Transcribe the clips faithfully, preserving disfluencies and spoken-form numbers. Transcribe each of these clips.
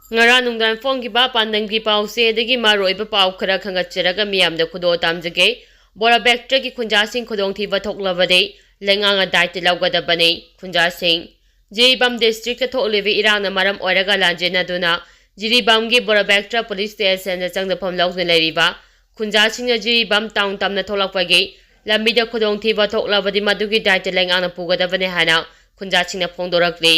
ꯉꯔꯥꯡ ꯅꯨꯡꯗꯥꯡ ꯐꯣꯡꯈꯤꯕ ꯄꯥꯟꯗꯝꯒꯤ ꯄꯥꯎꯆꯦꯗꯒꯤ ꯃꯔꯨꯑꯣꯏꯕ ꯄꯥꯎ ꯈꯔ ꯈꯪꯒꯠꯆꯔꯒ ꯃꯤꯌꯥꯝꯗ ꯈꯨꯗꯣꯜ ꯇꯝꯖꯒꯦ꯫ ꯕꯣꯔꯣꯕꯦꯛꯇ꯭ꯔꯒꯤ ꯈꯨꯟꯖꯥꯁꯤꯡ ꯈꯨꯗꯣꯡꯊꯤꯕ ꯊꯣꯛꯂꯕꯗꯤ ꯂꯩꯉꯥꯛꯅ ꯗꯥꯏꯇ ꯂꯧꯒꯗꯕꯅꯤ꯫ ꯈꯨꯟꯖꯥꯁꯤꯡ꯫ ꯖꯤꯔꯤꯕꯥꯝ ꯗꯤꯁꯇ꯭ꯔꯤꯛꯇ ꯊꯣꯛꯂꯤꯕ ꯏꯔꯥꯡꯅ ꯃꯔꯝ ꯑꯣꯏꯔꯒ ꯂꯥꯟꯖꯦꯟꯅꯗꯨꯅ ꯖꯤꯔꯤꯕꯥꯝꯒꯤ ꯕꯣꯔꯣꯕꯦꯛꯇ꯭ꯔ ꯄꯨꯂꯤꯁ ꯁ꯭ꯇꯦꯁꯟꯗ ꯆꯪꯗꯐꯝ ꯂꯧꯗꯨꯅ ꯂꯩꯔꯤꯕ ꯈꯨꯟꯖꯥꯁꯤꯡꯅ ꯖꯤꯔꯤꯕꯥꯝ ꯇꯥꯎꯟ ꯇꯝꯅ ꯊꯣꯛꯂꯛꯄꯒꯤ ꯂꯝꯕꯤꯗ ꯈꯨꯗꯣꯡꯊꯤꯕ ꯊꯣꯛꯂꯕꯗꯤ ꯃꯗꯨꯒꯤ ꯗꯥꯏꯇ ꯂꯩꯉꯥꯛꯅ ꯄꯨꯒꯗꯕꯅꯤ ꯍꯥꯏꯅ ꯈꯨꯟꯖꯥꯁꯤꯡꯅ ꯐꯣꯡꯗꯣꯔꯛꯂꯤ꯫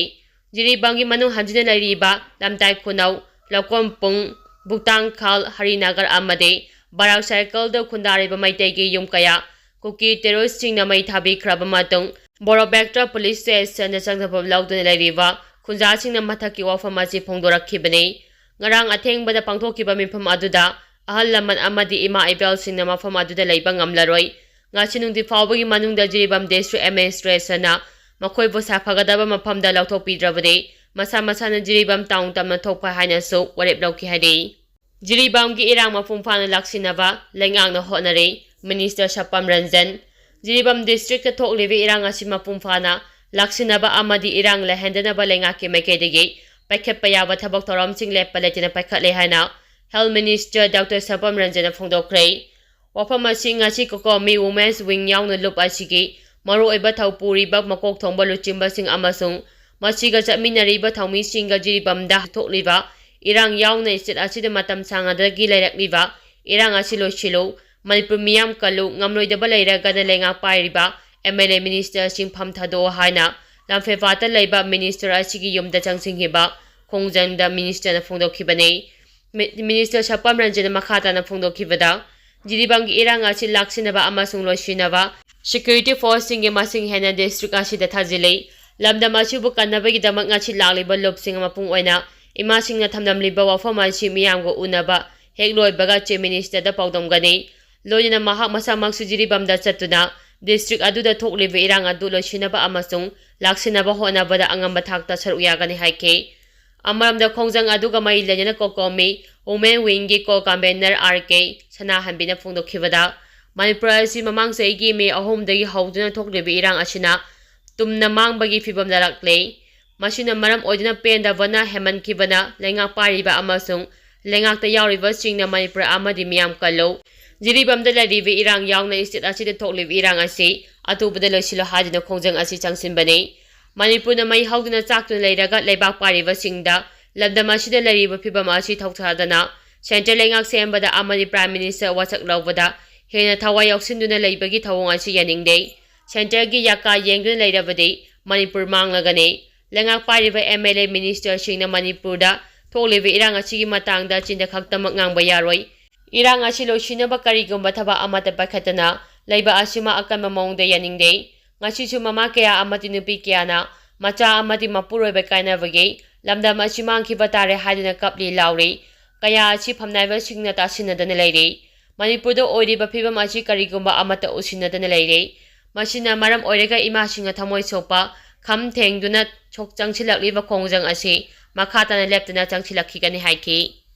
ꯖꯤꯔꯤꯕꯥꯝꯒꯤ ꯃꯅꯨꯡ ꯍꯟꯖꯤꯟꯅ ꯂꯩꯔꯤꯕ ꯂꯝꯇꯥꯏ ꯈꯨꯅꯧ, ꯂꯧꯀꯣꯝꯄꯨꯡ, ꯕꯨꯛꯇꯥꯡꯈꯥꯜ, ꯍꯔꯤꯅꯒꯔ ꯑꯃꯗꯤ ꯕꯔꯥꯛ ꯁꯥꯏꯀꯜꯗ ꯈꯨꯟꯗꯥꯔꯤꯕ ꯃꯩꯇꯩꯒꯤ ꯌꯨꯝ ꯀꯌꯥ ꯀꯨꯀꯤ ꯇꯦꯔꯣꯔꯤꯁ꯭ꯠꯁꯤꯡꯅ ꯃꯩ ꯊꯥꯕꯤꯈ꯭ꯔꯕ ꯃꯇꯨꯡ ꯕꯣꯔꯣꯕꯦꯛꯇ꯭ꯔ ꯄꯨꯂꯤꯁ ꯁ꯭ꯇꯦꯁꯟꯗ ꯆꯪꯗꯐꯝ ꯂꯧꯗꯨꯅ ꯂꯩꯔꯤꯕ ꯈꯨꯟꯖꯥꯁꯤꯡꯅ ꯃꯊꯛꯀꯤ ꯋꯥꯐꯝ ꯑꯁꯤ ꯐꯣꯡꯗꯣꯔꯛꯈꯤꯕꯅꯤ꯫ ꯉꯔꯥꯡ ꯑꯊꯦꯡꯕꯗ ꯄꯥꯡꯊꯣꯛꯈꯤꯕ ꯃꯤꯐꯝ ꯑꯗꯨꯗ ꯑꯍꯜ ꯂꯃꯟ ꯑꯃꯗꯤ ꯏꯃꯥ ꯏꯕꯦꯜꯁꯤꯡꯅ ꯃꯐꯝ ꯑꯗꯨꯗ ꯂꯩꯕ ꯉꯝꯂꯔꯣꯏ꯫ ꯉꯁꯤ ꯅꯨꯡꯊꯤꯜ ꯐꯥꯎꯕꯒꯤ ꯃꯅꯨꯡꯗ ꯖꯤꯔꯤꯕꯥꯝ ꯗꯤꯁꯇ꯭ꯔꯤꯛ ꯑꯦꯗꯃꯤꯅꯤꯁꯇ꯭ꯔꯦꯁꯟꯅ ꯃꯈꯣꯏꯕꯨ ꯁꯥꯐꯒꯗꯕ ꯃꯐꯝꯗ ꯂꯧꯊꯣꯛꯄꯤꯗ꯭ꯔꯕꯗꯤ ꯃꯁꯥ ꯃꯁꯥꯅ ꯖꯤꯔꯤꯕꯥꯝ ꯇꯥꯎꯟ ꯇꯝꯅ ꯊꯣꯛꯄ ꯍꯥꯏꯅꯁꯨ ꯋꯥꯔꯦꯞ ꯂꯧꯈꯤ ꯍꯥꯏꯔꯤ꯫ ꯖꯤꯔꯤꯕꯥꯝꯒꯤ ꯏꯔꯥꯡ ꯃꯄꯨꯡ ꯐꯥꯅ ꯂꯥꯛꯁꯤꯟꯅꯕ ꯂꯩꯉꯥꯛꯅ ꯍꯣꯠꯅꯔꯤ, ꯃꯤꯅꯤꯁꯇꯔ ꯁꯄꯝ ꯔꯟꯖꯟ꯫ ꯖꯤꯔꯤꯕꯥꯝ ꯗꯤꯁꯇ꯭ꯔꯤꯛꯇ ꯊꯣꯛꯂꯤꯕ ꯏꯔꯥꯡ ꯑꯁꯤ ꯃꯄꯨꯡ ꯐꯥꯅ ꯂꯥꯛꯁꯤꯟꯅꯕ ꯑꯃꯗꯤ ꯏꯔꯥꯡ ꯂꯩꯍꯟꯗꯅꯕ ꯂꯩꯉꯥꯛꯀꯤ ꯃꯥꯏꯀꯩꯗꯒꯤ ꯄꯥꯏꯈꯠꯄ ꯌꯥꯕ ꯊꯕꯛ ꯊꯧꯔꯝꯁꯤꯡ ꯂꯦꯞꯄ ꯂꯩꯇꯅ ꯄꯥꯏꯈꯠꯂꯦ ꯍꯥꯏꯅ ꯍꯦꯜꯊ ꯃꯤꯅꯤꯁꯇꯔ ꯗꯣꯛꯇꯔ ꯁꯄꯝ ꯔꯟꯖꯟꯅ ꯐꯣꯡꯗꯣꯛꯈ꯭ꯔꯦ꯫ ꯋꯥꯐꯝ ꯑꯁꯤ ꯉꯁꯤ ꯀꯣꯀꯣꯃꯤ ꯋꯨꯃꯦꯟꯁ ꯋꯤꯡ ꯌꯥꯎꯅ ꯂꯨꯞ ꯑꯁꯤꯒꯤ ꯃꯔꯨꯑꯣꯏꯕ ꯊꯧ ꯄꯨꯔꯤꯕ ꯃꯀꯣꯛ ꯊꯣꯡꯕ ꯂꯨꯆꯤꯡꯕꯁꯤꯡ ꯑꯃꯁꯨꯡ ꯃꯁꯤꯒ ꯆꯠꯃꯤꯟꯅꯔꯤꯕ ꯊꯧꯃꯤꯁꯤꯡꯒ ꯖꯤꯔꯤꯕꯥꯝꯗ ꯊꯣꯛꯂꯤꯕ ꯏꯔꯥꯡ ꯌꯥꯎꯅ ꯁ꯭ꯇꯦꯠ ꯑꯁꯤꯗ ꯃꯇꯝ ꯁꯥꯡꯅꯗꯒꯤ ꯂꯩꯔꯛꯂꯤꯕ ꯏꯔꯥꯡ ꯑꯁꯤ ꯂꯣꯏꯁꯤꯜꯂꯨ, ꯃꯅꯤꯄꯨꯔ ꯃꯤꯌꯥꯝ ꯀꯜꯂꯨ, ꯉꯝꯂꯣꯏꯗꯕ ꯂꯩꯔꯒꯅ ꯂꯩꯉꯥꯛ ꯄꯥꯏꯔꯤꯕ ꯑꯦꯝ ꯑꯦꯜ ꯑꯦ ꯃꯤꯅꯤꯁꯇꯔꯁꯤꯡ ꯐꯝ ꯊꯥꯗꯣꯛꯑꯣ ꯍꯥꯏꯅ ꯂꯝꯐꯦꯜꯄꯥꯠꯇ ꯂꯩꯕ ꯃꯤꯅꯤꯁꯇꯔ ꯑꯁꯤꯒꯤ ꯌꯨꯝꯗ ꯆꯪꯁꯤꯟꯈꯤꯕ ꯈꯣꯡꯖꯪꯗ ꯃꯤꯅꯤꯁꯇꯔꯅ ꯐꯣꯡꯗꯣꯛꯈꯤꯕꯅꯤ꯫ ꯃꯤ-, ꯃꯤꯅꯤꯁꯇꯔ ꯁꯄꯝ ꯔꯟꯖꯟꯅ ꯃꯈꯥ ꯇꯥꯅ ꯐꯣꯡꯗꯣꯛꯈꯤꯕꯗ, ꯖꯤꯔꯤꯕꯥꯝꯒꯤ ꯏꯔꯥꯡ ꯑꯁꯤ ꯂꯥꯛꯁꯤꯟꯅꯕ ꯑꯃꯁꯨꯡ ꯂꯣꯏꯁꯤꯟꯅꯕ ꯁꯦꯀ꯭ꯌꯨꯔꯤꯇꯤ ꯐꯣꯔꯁꯁꯤꯡꯒꯤ ꯃꯁꯤꯡ ꯍꯦꯟꯅ ꯗꯤꯁꯇ꯭ꯔꯤꯛ ꯑꯁꯤꯗ ꯊꯥꯖꯤꯜꯂꯤ꯫ ꯂꯝꯗꯝ ꯑꯁꯤꯕꯨ ꯀꯟꯅꯕꯒꯤꯗꯃꯛ ꯉꯁꯤ ꯂꯥꯛꯂꯤꯕ ꯂꯨꯞꯁꯤꯡ ꯃꯄꯨꯡ ꯑꯣꯏꯅ ꯏꯃꯥꯁꯤꯡꯅ ꯊꯝꯂꯝꯂꯤꯕ ꯋꯥꯐꯝ ꯑꯁꯤ ꯃꯤꯌꯥꯝꯒ ꯎꯅꯕ ꯍꯦꯛ ꯂꯣꯏꯕꯒ ꯆꯤꯐ ꯃꯤꯅꯤꯁꯇꯔꯗ ꯄꯥꯎꯗꯝꯒꯅꯤ꯫ ꯂꯣꯏꯅꯅ ꯃꯍꯥꯛ ꯃꯁꯥꯃꯛꯁꯨ ꯖꯤꯔꯤꯕꯥꯝꯗ ꯆꯠꯇꯨꯅ ꯗꯤꯁꯇ꯭ꯔꯤꯛ ꯑꯗꯨꯗ ꯊꯣꯛꯂꯤꯕ ꯏꯔꯥꯡ ꯑꯗꯨ ꯂꯣꯏꯁꯤꯟꯅꯕ ꯑꯃꯁꯨꯡ ꯂꯥꯛꯁꯤꯟꯅꯕ ꯍꯣꯠꯅꯕꯗ ꯑꯉꯝꯕ ꯊꯥꯛꯇ ꯁꯔꯨꯛ ꯌꯥꯒꯅꯤ ꯍꯥꯏꯈꯤ꯫ ꯑꯃꯔꯣꯝꯗ, ꯈꯣꯡꯖꯪ ꯑꯗꯨꯒ ꯃꯔꯤ ꯂꯩꯅꯅ ꯀꯣꯀꯣꯃꯤ ꯋꯨꯃꯦꯟ ꯋꯤꯡꯒꯤ ꯀꯣ ꯀꯟꯚꯦꯅꯔ ꯑꯥꯔ ꯀꯦ ꯁꯅꯥꯍꯟꯕꯤꯅ ꯐꯣꯡꯗꯣꯛꯈꯤꯕꯗ, ꯃꯅꯤꯄꯨꯔ ꯑꯁꯤ ꯃꯃꯥꯡ ꯆꯍꯤꯒꯤ ꯃꯦ ꯑꯍꯨꯝꯗꯒꯤ ꯍꯧꯗꯨꯅ ꯊꯣꯛꯂꯤꯕ ꯏꯔꯥꯡ ꯑꯁꯤꯅ ꯇꯨꯝꯅ ꯃꯥꯡꯕꯒꯤ ꯐꯤꯚꯝꯗ ꯂꯥꯛꯂꯦ꯫ ꯃꯁꯤꯅ ꯃꯔꯝ ꯑꯣꯏꯗꯨꯅ ꯄꯦꯟꯗꯕꯅ ꯍꯦꯟꯃꯟꯈꯤꯕꯅ ꯂꯩꯉꯥꯛ ꯄꯥꯏꯔꯤꯕ ꯑꯃꯁꯨꯡ ꯂꯩꯉꯥꯛꯇ ꯌꯥꯎꯔꯤꯕꯁꯤꯡꯅ ꯃꯅꯤꯄꯨꯔ ꯑꯃꯗꯤ ꯃꯤꯌꯥꯝ ꯀꯜꯂꯨ꯫ ꯖꯤꯔꯤꯕꯥꯝꯗ ꯂꯩꯔꯤꯕ ꯏꯔꯥꯡ ꯌꯥꯎꯅ state ꯑꯁꯤꯗ ꯊꯣꯛꯂꯤꯕ ꯏꯔꯥꯡ ꯑꯁꯤ ꯑꯊꯨꯕꯗ ꯂꯣꯏꯁꯤꯜꯂꯨ ꯍꯥꯏꯗꯨꯅ ꯈꯣꯡꯖꯪ ꯑꯁꯤ ꯆꯪꯁꯤꯟꯕꯅꯤ꯫ ꯃꯅꯤꯄꯨꯔꯅ ꯃꯩ ꯍꯧꯗꯨꯅ ꯆꯥꯛꯇꯨꯅ ꯂꯩꯔꯒ ꯂꯩꯕꯥꯛ ꯄꯥꯏꯔꯤꯕꯁꯤꯡꯗ ꯂꯝꯗꯝ ꯑꯁꯤꯗ ꯂꯩꯔꯤꯕ ꯐꯤꯕꯝ ꯑꯁꯤ ꯊꯧꯁꯥꯗꯅ centre ꯂꯩꯉꯥꯛ ꯁꯦꯝꯕꯗ ꯑꯃꯗꯤ Prime Minister ꯋꯥꯁꯛ ꯂꯧꯕꯗ ꯍꯦꯟꯅ ꯊꯋꯥꯏ ꯌꯥꯎꯁꯤꯟꯗꯨꯅ ꯂꯩꯕꯒꯤ ꯊꯧꯑꯣꯡ ꯑꯁꯤ ꯌꯥꯅꯤꯡꯗꯦ꯫ Centreꯒꯤ ꯌꯥꯀꯥ ꯌꯦꯡꯗꯨꯅ ꯂꯩꯔꯕꯗꯤ ꯃꯅꯤꯄꯨꯔ ꯃꯥꯡꯂꯒꯅꯤ꯫ ꯂꯩꯉꯥꯛ ꯄꯥꯏꯔꯤꯕ MLA ministerꯁꯤꯡꯅ ꯃꯅꯤꯄꯨꯔꯗ ꯊꯣꯛꯂꯤꯕ ꯏꯔꯥꯡ ꯑꯁꯤꯒꯤ ꯃꯇꯥꯡꯗ ꯆꯤꯟꯗ ꯈꯛꯇꯃꯛ ꯉꯥꯡꯕ ꯌꯥꯔꯣꯏ꯫ ꯏꯔꯥꯡ ꯑꯁꯤ ꯂꯣꯏꯁꯤꯟꯅꯕ ꯀꯔꯤꯒꯨꯝꯕ ꯊꯕꯛ ꯑꯃꯠꯇ ꯄꯥꯏꯈꯠꯇꯅ ꯂꯩꯕ ꯑꯁꯤꯃ ꯑꯀꯟꯕ ꯃꯑꯣꯡꯗ ꯌꯥꯅꯤꯡꯗꯦ꯫ ꯉꯁꯤꯁꯨ ꯃꯃꯥ ꯀꯌꯥ ꯑꯃꯗꯤ ꯅꯨꯄꯤ ꯀꯌꯥꯅ ꯃꯆꯥ ꯑꯃꯗꯤ ꯃꯄꯨꯔꯣꯏꯕ ꯀꯥꯏꯅꯕꯒꯤ ꯂꯝꯗꯝ ꯑꯁꯤ ꯃꯥꯡꯈꯤꯕ ꯇꯥꯔꯦ ꯍꯥꯏꯗꯨꯅ ꯀꯞꯂꯤ ꯂꯥꯎꯔꯤ꯫ ꯀꯌꯥ ꯑꯁꯤ ꯐꯝꯅꯥꯏꯕꯁꯤꯡꯅ ꯇꯥꯁꯤꯟꯅꯗꯅ ꯂꯩꯔꯤ꯫ ꯃꯅꯤꯄꯨꯔꯗ ꯑꯣꯏꯔꯤꯕ ꯐꯤꯕꯝ ꯑꯁꯤ ꯀꯔꯤꯒꯨꯝꯕ ꯑꯃꯠꯇ ꯎꯁꯤꯟꯅꯗꯅ ꯂꯩꯔꯤ꯫ ꯃꯁꯤꯅ ꯃꯔꯝ ꯑꯣꯏꯔꯒ ꯏꯃꯥꯁꯤꯡꯅ ꯊꯃꯣꯏ ꯁꯣꯛꯄ, ꯈꯝ ꯊꯦꯡꯗꯨꯅ ꯁꯣꯛ ꯆꯪꯁꯤꯜꯂꯛꯂꯤꯕ ꯈꯣꯡꯖꯪ ꯑꯁꯤ ꯃꯈꯥ ꯇꯥꯅ ꯂꯦꯞꯇꯅ ꯆꯪꯁꯤꯜꯂꯛꯈꯤꯒꯅꯤ ꯍꯥꯏꯈꯤ꯫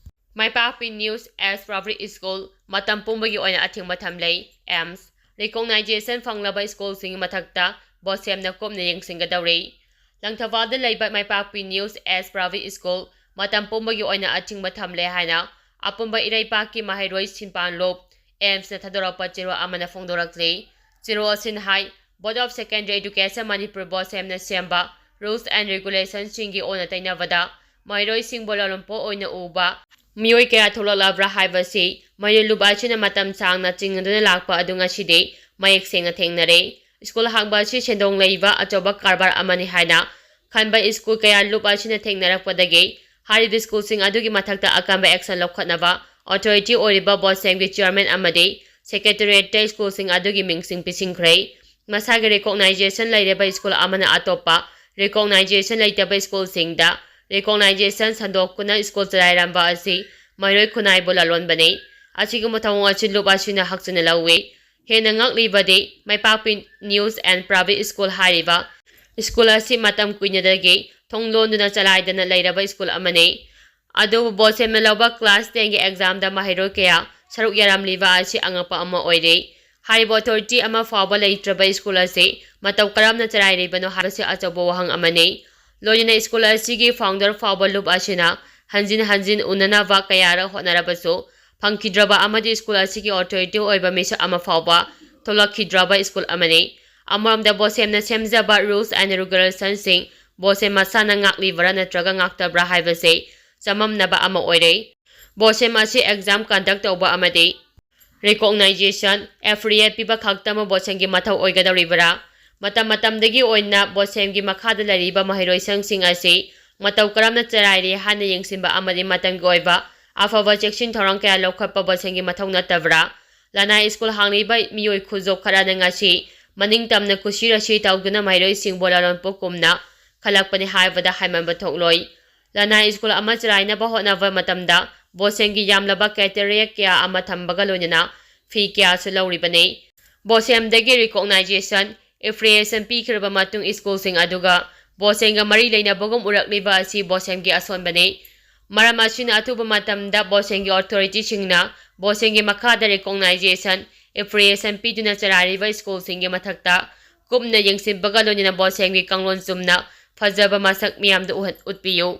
ꯃꯥꯏꯄꯥꯛꯄꯤ News as Public School ꯃꯇꯝ ꯄꯨꯝꯕꯒꯤ ꯑꯣꯏꯅ ꯑꯊꯤꯡꯕ ꯊꯝꯂꯦ꯫ AIIMS recognition ꯐꯪꯂꯕ schoolꯁꯤꯡꯒꯤ ꯃꯊꯛꯇ BOSEMꯅ ꯀꯨꯞꯅ ꯌꯦꯡꯁꯤꯟꯒꯗꯧꯔꯤ꯫ ꯂꯪꯊꯕꯥꯜꯗ ꯂꯩꯕ ꯃꯥꯏꯄꯥꯛꯄꯤ News as Public School ꯃꯇꯝ ꯄꯨꯝꯕꯒꯤ ꯑꯣꯏꯅ ꯑꯊꯤꯡꯕ ꯊꯝꯂꯦ ꯍꯥꯏꯅ ꯑꯄꯨꯟꯕ ꯏꯔꯩꯄꯥꯛꯀꯤ ꯃꯍꯩꯔꯣꯏ ꯁꯤꯟꯕꯥꯟ ꯂꯨꯞ, AIIMSꯅ ꯊꯥꯗꯣꯔꯛꯄ ꯆꯦꯔꯣꯜ ꯑꯃꯅ ꯐꯣꯡꯗꯣꯔꯛꯂꯤ꯫ ꯆꯦꯔꯣꯜ ꯑꯁꯤꯅ ꯍꯥꯏ, Board of Secondary Education Manipur BOSEMꯅ ꯁꯦꯝꯕ rules and regulationꯁꯤꯡꯒꯤ ꯑꯣꯟꯅ ꯇꯩꯅꯕꯗ ꯃꯍꯩꯔꯣꯏꯁꯤꯡꯕꯨ ꯂꯥꯂꯣꯟꯄꯣꯠ ꯑꯣꯏꯅ ꯎꯕ ꯃꯤꯑꯣꯏ ꯀꯌꯥ ꯊꯣꯛꯂꯛꯂꯕ꯭ꯔꯥ ꯍꯥꯏꯕꯁꯤ ꯃꯍꯩꯔꯣꯏ ꯂꯨꯞ ꯑꯁꯤꯅ ꯃꯇꯝ ꯁꯥꯡꯅ ꯆꯤꯡꯅꯗꯨꯅ ꯂꯥꯛꯄ ꯑꯗꯨ ꯉꯁꯤꯗꯤ ꯃꯌꯦꯛ ꯁꯦꯡꯅ ꯊꯦꯡꯅꯔꯦ꯫ School ꯍꯥꯡꯕ ꯑꯁꯤ ꯁꯦꯟꯗꯣꯡ ꯂꯩꯕ ꯑꯆꯧꯕ ꯀꯔꯕꯥꯔ ꯑꯃꯅꯤ ꯍꯥꯏꯅ ꯈꯟꯕ school ꯀꯌꯥ ꯂꯨꯞ ꯑꯁꯤꯅ ꯊꯦꯡꯅꯔꯛꯄꯗꯒꯤ ꯍꯥꯏꯔꯤꯕ schoolꯁꯤꯡ ꯑꯗꯨꯒꯤ ꯃꯊꯛꯇ ꯑꯀꯟꯕ action ꯂꯧꯈꯠꯅꯕ authority ꯑꯣꯏꯔꯤꯕ BOSEMꯒꯤ chairman ꯑꯃꯗꯤ secretariatꯇ schoolꯁꯤꯡ ꯑꯗꯨꯒꯤ ꯃꯤꯡꯁꯤꯡ ꯄꯤꯁꯤꯟꯈ꯭ꯔꯦ꯫ ꯃꯁꯥꯒꯤ recognition ꯂꯩꯔꯕ school ꯑꯃꯅ ꯑꯇꯣꯞꯄ recognition ꯂꯩꯇꯕ schoolꯁꯤꯡꯗ recognition ꯁꯟꯗꯣꯛꯇꯨꯅ school ꯆꯂꯥꯏꯔꯝꯕ ꯑꯁꯤ ꯃꯍꯩꯔꯣꯏ ꯈꯨꯟꯅꯥꯏꯕꯨ ꯂꯥꯂꯣꯟꯕꯅꯤ꯫ ꯑꯁꯤꯒꯨꯝꯕ ꯊꯧꯑꯣꯡ ꯑꯁꯤ ꯂꯨꯞ ꯑꯁꯤꯅ ꯍꯛꯆꯤꯟꯅ ꯂꯧꯏ꯫ ꯍꯦꯟꯅ ꯉꯛꯂꯤꯕꯗꯤ ꯃꯥꯏꯄꯥꯛꯄꯤ News and Public School ꯍꯥꯏꯔꯤꯕ school ꯑꯁꯤ ꯃꯇꯝ ꯀꯨꯏꯅꯗꯒꯤ ꯊꯣꯡ ꯂꯣꯟꯗꯨꯅ ꯆꯂꯥꯏꯗꯅ ꯂꯩꯔꯕ school ꯑꯃꯅꯤ꯫ ꯑꯗꯨꯕꯨ BOSEMꯅ ꯂꯧꯕ class tenꯒꯤ examꯗ ꯃꯍꯩꯔꯣꯏ ꯀꯌꯥ ꯁꯔꯨꯛ ꯌꯥꯔꯝꯂꯤꯕ ꯑꯁꯤ ꯑꯉꯛꯄ ꯑꯃ ꯑꯣꯏꯔꯤ꯫ ꯍꯥꯏꯔꯤꯕ authority ꯑꯃ ꯐꯥꯎꯕ ꯂꯩꯇ꯭ꯔꯕ school ꯑꯁꯤ ꯃꯇꯧ ꯀꯔꯝꯅ ꯆꯂꯥꯏꯔꯤꯕꯅꯣ ꯍꯥꯏꯕꯁꯤ ꯑꯆꯧꯕ ꯋꯥꯍꯪ ꯑꯃꯅꯤ꯫ ꯂꯣꯏꯅꯅ ꯁ꯭ꯀꯨꯜ ꯑꯁꯤꯒꯤ founder ꯐꯥꯎꯕ ꯂꯨꯞ ꯑꯁꯤꯅ ꯍꯟꯖꯤꯟ ꯍꯟꯖꯤꯟ ꯎꯅꯅꯕ ꯀꯌꯥꯔꯛ ꯍꯣꯠꯅꯔꯕꯁꯨ ꯐꯪꯈꯤꯗ꯭ꯔꯕ ꯑꯃꯗꯤ ꯁ꯭ꯀꯨꯜ ꯑꯁꯤꯒꯤ authority ꯑꯣꯏꯕ ꯃꯤꯁꯛ ꯑꯃ ꯐꯥꯎꯕ ꯊꯣꯛꯂꯛꯈꯤꯗ꯭ꯔꯕ ꯁ꯭ꯀꯨꯜ ꯑꯃꯅꯤ꯫ ꯑꯃꯔꯣꯝꯗ ꯕꯣꯁꯦꯝꯅ ꯁꯦꯝꯖꯕ rules and regulationꯁꯤꯡ ꯕꯣꯁꯦꯝ ꯃꯁꯥꯅ ꯉꯥꯛꯂꯤꯕ꯭ꯔꯥ ꯅꯠꯇ꯭ꯔꯒ ꯉꯥꯛꯇꯕ꯭ꯔꯥ ꯍꯥꯏꯕꯁꯤ ꯆꯃꯝꯅꯕ ꯑꯃ ꯑꯣꯏꯔꯦ꯫ ꯕꯣꯁꯦꯝ ꯑꯁꯤ exam conduct ꯇꯧꯕ ꯑꯃꯗꯤ recognition, affiliate ꯄꯤꯕ ꯈꯛꯇꯃꯛ ꯕꯣꯁꯦꯝꯒꯤ ꯃꯊꯧ ꯑꯣꯏꯒꯗꯧꯔꯤꯕ꯭ꯔꯥ? ꯃꯇꯝ ꯃꯇꯝꯗꯒꯤ ꯑꯣꯏꯅ ꯕꯣꯁꯦꯝꯒꯤ ꯃꯈꯥꯗ ꯂꯩꯔꯤꯕ ꯃꯍꯩꯔꯣꯏꯁꯪꯁꯤꯡ ꯑꯁꯤ ꯃꯇꯧ ꯀꯔꯝꯅ ꯆꯂꯥꯏꯔꯤ ꯍꯥꯏꯅ ꯌꯦꯡꯁꯤꯟꯕ ꯑꯃꯗꯤ ꯃꯇꯝꯒꯤ ꯑꯣꯏꯕ ꯑꯐꯕ ꯆꯦꯛꯁꯤꯟ ꯊꯧꯔꯥꯡ ꯀꯌꯥ ꯂꯧꯈꯠꯄ ꯕꯣꯁꯦꯝꯒꯤ ꯃꯊꯧ ꯅꯠꯇꯕ꯭ꯔꯥ? ꯂꯅꯥꯏ ꯁ꯭ꯀꯨꯜ ꯍꯥꯡꯂꯤꯕ ꯃꯤꯑꯣꯏ ꯈꯨꯖꯣꯞ ꯈꯔꯅ ꯉꯁꯤ ꯃꯅꯤꯡ ꯇꯝꯅ ꯀꯨꯁꯤꯔꯁꯤ ꯇꯧꯗꯨꯅ ꯃꯍꯩꯔꯣꯏꯁꯤꯡꯕꯨ ꯂꯥꯂꯣꯟꯄꯣꯛ ꯀꯨꯝꯅ ꯈꯜꯂꯛꯄꯅꯤ ꯍꯥꯏꯕꯗ ꯍꯥꯏꯃꯟꯕ ꯊꯣꯛꯂꯣꯏ꯫ ꯂꯅꯥꯏ ꯁ꯭ꯀꯨꯜ ꯑꯃ ꯆꯂꯥꯏꯅꯕ ꯍꯣꯠꯅꯕ ꯃꯇꯝꯗ ꯕꯣꯁꯦꯝꯒꯤ ꯌꯥꯝꯂꯕ criteria ꯀꯌꯥ ꯑꯃ ꯊꯝꯕꯒ ꯂꯣꯏꯅꯅ ꯐꯤ ꯀꯌꯥꯁꯨ ꯂꯧꯔꯤꯕꯅꯤ꯫ ꯕꯣꯁꯦꯝꯗꯒꯤ recognition, affiliation ꯄꯤꯈ꯭ꯔꯕ ꯃꯇꯨꯡ ꯁ꯭ꯀꯨꯜꯁꯤꯡ ꯑꯗꯨꯒ ꯕꯣꯁꯦꯝꯒ ꯃꯔꯤ ꯂꯩꯅꯕꯒꯨꯝ ꯎꯔꯛꯂꯤꯕ ꯑꯁꯤ ꯕꯣꯁꯦꯝꯒꯤ ꯑꯁꯣꯟꯕꯅꯤ꯫ ꯃꯔꯝ ꯑꯁꯤꯅ ꯑꯊꯨꯕ ꯃꯇꯝꯗ ꯕꯣꯁꯦꯝꯒꯤ authorityꯁꯤꯡꯅ ꯕꯣꯁꯦꯝꯒꯤ ꯃꯈꯥꯗ recognition, affiliation ꯄꯤꯗꯨꯅ ꯆꯂꯥꯏꯔꯤꯕ ꯁ꯭ꯀꯨꯜꯁꯤꯡꯒꯤ ꯃꯊꯛꯇ ꯀꯨꯞꯅ ꯌꯦꯡꯁꯤꯟꯕꯒ ꯂꯣꯏꯅꯅ ꯕꯣꯁꯦꯝꯒꯤ ꯀꯥꯡꯂꯣꯟ ꯆꯨꯝꯅ ꯐꯖꯕ ꯃꯁꯛ ꯃꯤꯌꯥꯝꯗ ꯎꯍꯟ-, ꯎꯠꯄꯤꯌꯨ꯫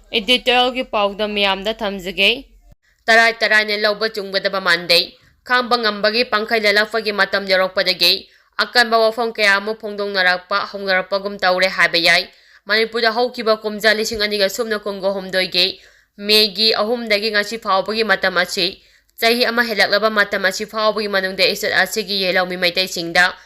Editorialꯒꯤ ꯄꯥꯎꯗꯝ ꯃꯤꯌꯥꯝꯗ ꯊꯝꯖꯒꯦ꯫ ꯇꯔꯥꯏ ꯇꯔꯥꯏꯅ ꯂꯧꯕ ꯆꯨꯝꯒꯗꯕ ꯃꯥꯟꯗꯦ꯫ ꯈꯥꯡꯕ ꯉꯝꯕꯒꯤ ꯄꯥꯡꯈꯩ ꯂꯦꯜꯂꯛꯄꯒꯤ ꯃꯇꯝ ꯌꯧꯔꯛꯄꯗꯒꯤ ꯑꯀꯟꯕ ꯋꯥꯐꯝ ꯀꯌꯥ ꯑꯃ ꯐꯣꯡꯗꯣꯛꯅꯔꯛꯄ ꯍꯧꯅꯔꯛꯄꯒꯨꯝ ꯇꯧꯔꯦ ꯍꯥꯏꯕ ꯌꯥꯏ꯫ ꯃꯅꯤꯄꯨꯔꯗ ꯍꯧꯈꯤꯕ ꯀꯨꯝꯖꯥ ꯂꯤꯁꯤꯡ ꯑꯅꯤꯒ ꯁꯨꯞꯅ ꯀꯨꯟꯒ ꯍꯨꯝꯗꯣꯏꯒꯤ ꯃꯦꯒꯤ ꯑꯍꯨꯝꯗꯒꯤ ꯉꯁꯤ ꯐꯥꯎꯕꯒꯤ ꯃꯇꯝ ꯑꯁꯤ ꯆꯍꯤ ꯑꯃ ꯍꯦꯜꯂꯛꯂꯕ ꯃꯇꯝ ꯑꯁꯤ ꯐꯥꯎꯕꯒꯤ ꯃꯅꯨꯡꯗ state ꯑꯁꯤꯒꯤ ꯌꯦꯜꯍꯧꯃꯤ ꯃꯩꯇꯩꯁꯤꯡꯗ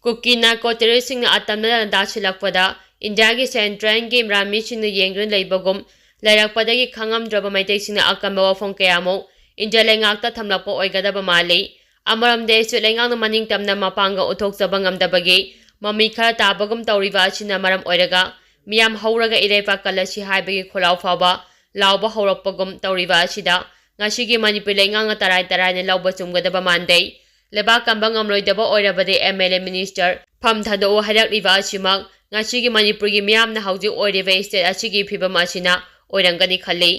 ꯀꯨꯀꯤ narco terroristꯁꯤꯡꯅ ꯑꯇꯝꯅꯅ ꯗꯥꯁꯤꯜꯂꯛꯄꯗ ꯏꯟꯗꯤꯌꯥꯒꯤ centralꯒꯤ ꯃꯤꯔꯥꯃꯤꯁꯤꯡꯅ ꯌꯦꯡꯗꯨꯅ ꯂꯩꯕꯒꯨꯝ ꯂꯩꯔꯛꯄꯗꯒꯤ ꯈꯪꯉꯝꯗ꯭ꯔꯕ ꯃꯩꯇꯩꯁꯤꯡꯅ ꯑꯀꯟꯕ ꯋꯥꯐꯝ ꯀꯌꯥ ꯑꯃꯨꯛ ꯏꯟꯗꯤꯌꯥ ꯂꯩꯉꯥꯛꯇ ꯊꯝꯂꯛꯄ ꯑꯣꯏꯒꯗꯕ ꯃꯥꯜꯂꯤ꯫ ꯑꯃꯔꯣꯝꯗ state ꯂꯩꯉꯥꯛꯅ ꯃꯅꯤꯡ ꯇꯝꯅ ꯃꯄꯥꯡꯒꯜ ꯎꯠꯊꯣꯛꯆꯕ ꯉꯝꯗꯕꯒꯤ ꯃꯃꯤ ꯈꯔ ꯇꯥꯕꯒꯨꯝ ꯇꯧꯔꯤꯕ ꯑꯁꯤꯅ ꯃꯔꯝ ꯑꯣꯏꯔꯒ ꯃꯤꯌꯥꯝ ꯍꯧꯔꯒ ꯏꯔꯩꯄꯥꯛ ꯀꯜꯂꯁꯤ ꯍꯥꯏꯕꯒꯤ ꯈꯣꯜꯂꯥꯎ ꯐꯥꯎꯕ ꯂꯥꯎꯕ ꯍꯧꯔꯛꯄꯒꯨꯝ ꯇꯧꯔꯤꯕ ꯑꯁꯤꯗ ꯉꯁꯤꯒꯤ ꯃꯅꯤꯄꯨꯔ ꯂꯩꯉꯥꯛꯅ ꯇꯔꯥꯏ ꯇꯔꯥꯏꯅ ꯂꯧꯕ ꯆꯨꯝꯒꯗꯕ ꯃꯥꯟꯗꯦ꯫ ꯂꯩꯕꯥꯛ ꯀꯟꯕ ꯉꯝꯂꯣꯏꯗꯕ ꯑꯣꯏꯔꯕꯗꯤ MLA minister ꯐꯝ ꯊꯥꯗꯣꯛꯎ ꯍꯥꯏꯔꯛꯂꯤꯕ ꯑꯁꯤꯃꯛ ꯉꯁꯤꯒꯤ ꯃꯅꯤꯄꯨꯔꯒꯤ ꯃꯤꯌꯥꯝꯅ ꯍꯧꯖꯤꯛ ꯑꯣꯏꯔꯤꯕ state ꯑꯁꯤꯒꯤ ꯐꯤꯕꯝ ꯑꯁꯤꯅ ꯑꯣꯏꯔꯝꯒꯅꯤ ꯈꯜꯂꯤ꯫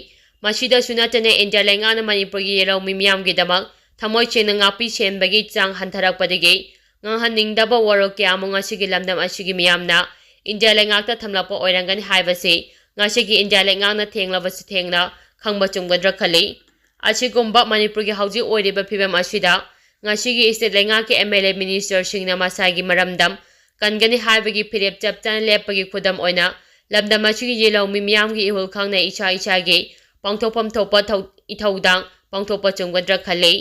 ꯃꯁꯤꯗꯁꯨ ꯅꯠꯇꯅ ꯏꯟꯗꯤꯌꯥ ꯂꯩꯉꯥꯛꯅ ꯃꯅꯤꯄꯨꯔꯒꯤ ꯌꯦꯜꯍꯧꯃꯤ ꯃꯤꯌꯥꯝꯒꯤꯗꯃꯛ ꯊꯃꯣꯏ ꯁꯦꯡꯅ ꯉꯥꯛꯄꯤ ꯁꯦꯟꯕꯒꯤ ꯆꯥꯡ ꯍꯟꯊꯔꯛꯄꯗꯒꯤ ꯉꯥꯡꯍꯟꯅꯤꯡꯗꯕ ꯋꯥꯔꯣꯜ ꯀꯌꯥ ꯑꯃ ꯉꯁꯤꯒꯤ ꯂꯝꯗꯝ ꯑꯁꯤꯒꯤ ꯃꯤꯌꯥꯝꯅ ꯏꯟꯗꯤꯌꯥ ꯂꯩꯉꯥꯛꯇ ꯊꯝꯂꯛꯄ ꯑꯣꯏꯔꯝꯒꯅꯤ ꯍꯥꯏꯕꯁꯤ ꯉꯁꯤꯒꯤ ꯏꯟꯗꯤꯌꯥ ꯂꯩꯉꯥꯛꯅ ꯊꯦꯡꯂꯕꯁꯨ ꯊꯦꯡꯅ ꯈꯪꯕ ꯆꯨꯝꯒꯗ꯭ꯔꯥ ꯈꯜꯂꯤ꯫ ꯑꯁꯤꯒꯨꯝꯕ ꯃꯅꯤꯄꯨꯔꯒꯤ ꯍꯧꯖꯤꯛ ꯑꯣꯏꯔꯤꯕ ꯐꯤꯕꯝ ꯑꯁꯤꯗ ꯉꯁꯤꯒꯤ state ꯂꯩꯉꯥꯛꯀꯤ M L A minister ꯁꯤꯡꯅ ꯃꯁꯥꯒꯤ ꯃꯔꯝꯗꯝ ꯀꯟꯒꯅꯤ ꯍꯥꯏꯕꯒꯤ ꯐꯤꯔꯦꯞ ꯆꯞ ꯆꯥꯅ ꯂꯦꯞꯄꯒꯤ ꯈꯨꯗꯝ ꯑꯣꯏꯅ ꯂꯝꯗꯝ ꯑꯁꯤꯒꯤ ꯌꯦꯜꯍꯧꯃꯤ ꯃꯤꯌꯥꯝꯒꯤ ꯏꯍꯨꯜ ꯈꯪꯅ ꯏꯁꯥ ꯏꯁꯥꯒꯤ ꯄꯥꯡꯊꯣꯛꯐꯝ ꯊꯣꯛꯄ ꯊꯧ-, ꯏꯊꯧꯗꯥꯡ ꯄꯥꯡꯊꯣꯛꯄ ꯆꯨꯝꯒꯗ꯭ꯔꯥ ꯈꯜꯂꯤ꯫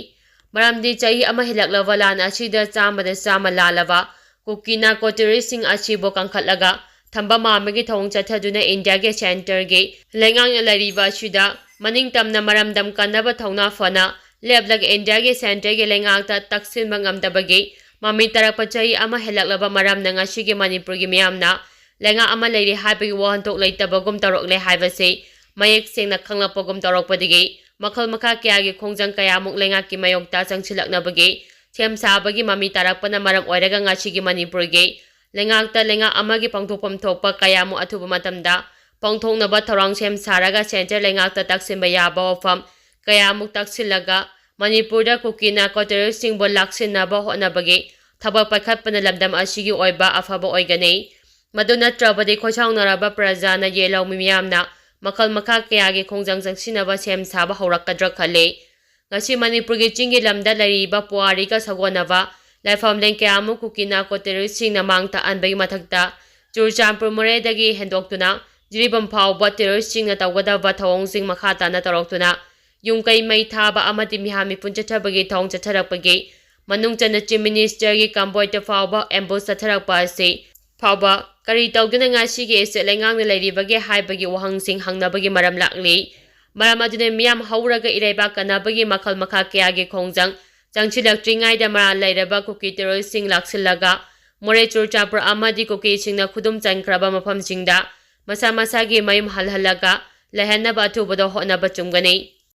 ꯃꯔꯝꯗꯤ ꯆꯍꯤ ꯑꯃ ꯍꯦꯜꯂꯛꯂꯕ ꯂꯥꯟ ꯑꯁꯤꯗ ꯆꯥꯝꯃꯗ ꯆꯥꯝꯃ ꯂꯥꯜꯂꯕ ꯀꯨꯀꯤ ꯅꯥꯔꯀꯣ ꯇꯦꯔꯣꯔꯤꯁꯁꯤꯡ ꯑꯁꯤꯕꯨ ꯀꯟꯈꯠꯂꯒ ꯊꯝꯕ ꯃꯥꯟꯕꯒꯤ ꯊꯧꯑꯣꯡ ꯆꯠꯊꯗꯨꯅ ꯏꯟꯗꯤꯌꯥꯒꯤ centreꯒꯤ ꯂꯩꯉꯥꯛꯅ ꯂꯩꯔꯤꯕ ꯑꯁꯤꯗ ꯃꯅꯤꯡ ꯇꯝꯅ ꯃꯔꯝꯗꯝ ꯀꯟꯅꯕ ꯊꯧꯅꯥ ꯐꯅ ꯂꯦꯞꯂꯒ ꯏꯟꯗꯤꯌꯥꯒꯤ centreꯒꯤ ꯂꯩꯉꯥꯛꯇ ꯇꯛꯁꯤꯟꯕ ꯉꯝꯗꯕꯒꯤ ꯃꯃꯤ ꯇꯥꯔꯛꯄ ꯆꯍꯤ ꯑꯃ ꯍꯦꯜꯂꯛꯂꯕ ꯃꯔꯝꯅ ꯉꯁꯤꯒꯤ ꯃꯅꯤꯄꯨꯔꯒꯤ ꯃꯤꯌꯥꯝꯅ ꯂꯩꯉꯥꯛ ꯑꯃ ꯂꯩꯔꯤ ꯍꯥꯏꯕꯒꯤ ꯋꯥꯍꯟꯊꯣꯛ ꯂꯩꯇꯕꯒꯨꯝ ꯇꯧꯔꯛꯂꯦ ꯍꯥꯏꯕꯁꯤ ꯃꯌꯦꯛ ꯁꯦꯡꯅ ꯈꯪꯂꯛꯄꯒꯨꯝ ꯇꯧꯔꯛꯄꯗꯒꯤ ꯃꯈꯜ ꯃꯈꯥ ꯀꯌꯥꯒꯤ ꯈꯣꯡꯖꯪ ꯀꯌꯥꯃꯨꯛ ꯂꯩꯉꯥꯛꯀꯤ ꯃꯥꯌꯣꯛꯇ ꯆꯪꯁꯤꯜꯂꯛꯅꯕꯒꯤ ꯁꯦꯝ ꯁꯥꯕꯒꯤ ꯃꯃꯤ ꯇꯥꯔꯛꯄꯅ ꯃꯔꯝ ꯑꯣꯏꯔꯒ ꯉꯁꯤꯒꯤ ꯃꯅꯤꯄꯨꯔꯒꯤ ꯂꯩꯉꯥꯛꯇ ꯂꯩꯉꯥꯛ ꯑꯃꯒꯤ ꯄꯥꯡꯊꯣꯛꯐꯝ ꯊꯣꯛꯄ ꯀꯌꯥꯃꯨꯛ ꯑꯊꯨꯕ ꯃꯇꯝꯗ ꯄꯥꯡꯊꯣꯛꯅꯕ ꯊꯧꯔꯥꯡ ꯁꯦꯝ ꯁꯥꯔꯒ centre ꯂꯩꯉꯥꯛꯇ ꯇꯛꯁꯤꯟꯕ ꯌꯥꯕ ꯋꯥꯐꯝ ꯀꯌꯥꯃꯨꯛ ꯇꯛꯁꯤꯜꯂꯒ ꯃꯅꯤꯄꯨꯔꯗ ꯀꯨꯀꯤ ꯅꯥꯔꯀꯣ ꯇꯦꯔꯣꯔꯤꯁꯁꯤꯡꯕꯨ ꯂꯥꯛꯁꯤꯟꯅꯕ ꯍꯣꯠꯅꯕꯒꯤ ꯊꯕꯛ ꯄꯥꯏꯈꯠꯄꯅ ꯂꯝꯗꯝ ꯑꯁꯤꯒꯤ ꯑꯣꯏꯕ ꯑꯐꯕ ꯑꯣꯏꯒꯅꯤ꯫ ꯃꯗꯨ ꯅꯠꯇ꯭ꯔꯕꯗꯤ ꯈꯣꯏꯁꯥꯎꯅꯔꯕ ꯄ꯭ꯔꯖꯥꯅ ꯌꯦꯜꯍꯧꯃꯤ ꯃꯤꯌꯥꯝꯅ ꯃꯈꯜ ꯃꯈꯥ ꯀꯌꯥꯒꯤ ꯈꯣꯡꯖꯪ ꯆꯪꯁꯤꯟꯅꯕ ꯁꯦꯝ ꯁꯥꯕ ꯍꯧꯔꯛꯀꯗ꯭ꯔꯥ ꯈꯜꯂꯤ꯫ ꯉꯁꯤ ꯃꯅꯤꯄꯨꯔꯒꯤ ꯆꯤꯡꯒꯤ ꯂꯝꯗ ꯂꯩꯔꯤꯕ ꯄꯨꯋꯥꯔꯤꯒ ꯁꯥꯒꯣꯟꯅꯕ ꯂꯥꯏꯐꯝꯂꯦꯟ ꯀꯌꯥ ꯑꯃ ꯀꯨꯀꯤ ꯅꯥꯔꯀꯣ ꯇꯦꯔꯣꯔꯤꯁꯁꯤꯡꯅ ꯃꯥꯡ ꯇꯥꯛꯍꯟꯕꯒꯤ ꯃꯊꯛꯇ ꯆꯨꯔꯆꯥꯟꯄꯨꯔ ꯃꯣꯔꯦꯗꯒꯤ ꯍꯦꯟꯗꯣꯛꯇꯨꯅ ꯖꯤꯔꯤꯕꯥꯝ ꯐꯥꯎꯕ ꯇꯦꯔꯣꯔꯤꯁꯁꯤꯡꯅ ꯇꯧꯒꯗꯕ ꯊꯧꯑꯣꯡꯁꯤꯡ ꯃꯈꯥ ꯇꯥꯅ ꯇꯧꯔꯛꯇꯨꯅ ꯌꯨꯝ ꯀꯩ ꯃꯩ ꯊꯥꯕ ꯑꯃꯗꯤ ꯃꯤꯍꯥꯠ ꯃꯤꯄꯨꯟ ꯆꯠꯊꯕꯒꯤ ꯊꯧꯑꯣꯡ ꯆꯠꯊꯔꯛꯄꯒꯤ ꯃꯅꯨꯡ ꯆꯟꯅ Chief Ministerꯒꯤ convoyꯇ ꯐꯥꯎꯕ ambush ꯆꯠꯊꯔꯛꯄ ꯑꯁꯤ ꯐꯥꯎꯕ ꯀꯔꯤ ꯇꯧꯗꯨꯅ ꯉꯁꯤꯒꯤ state ꯂꯩꯉꯥꯛꯅ ꯂꯩꯔꯤꯕꯒꯦ ꯍꯥꯏꯕꯒꯤ ꯋꯥꯍꯪꯁꯤꯡ ꯍꯪꯅꯕꯒꯤ ꯃꯔꯝ ꯂꯥꯛꯂꯤ꯫ ꯃꯔꯝ ꯑꯗꯨꯅ ꯃꯤꯌꯥꯝ ꯍꯧꯔꯒ ꯏꯔꯩꯕꯥꯛ ꯀꯟꯅꯕꯒꯤ ꯃꯈꯜ ꯃꯈꯥ ꯀꯌꯥꯒꯤ ꯈꯣꯡꯖꯪ ꯆꯪꯁꯤꯜꯂꯛꯇ꯭ꯔꯤꯉꯩꯗ ꯃꯔꯥꯜ ꯂꯩꯔꯕ ꯀꯨꯀꯤ ꯇꯦꯔꯣꯔꯤꯁꯁꯤꯡ ꯂꯥꯛꯁꯤꯜꯂꯒ ꯃꯣꯔꯦ ꯆꯨꯔꯆꯥꯟꯄꯨꯔ ꯑꯃꯗꯤ ꯀꯨꯀꯤꯁꯤꯡꯅ ꯈꯨꯗꯨꯝ ꯆꯟꯈ꯭ꯔꯕ ꯃꯐꯝꯁꯤꯡꯗ ꯃꯁꯥ ꯃꯁꯥꯒꯤ ꯃꯌꯨꯝ ꯍꯜꯍꯜꯂꯒ ꯂꯩꯍꯟꯅꯕ ꯑꯊꯨꯕꯗ ꯍꯣꯠꯅꯕ ꯆꯨꯝꯒꯅꯤ꯫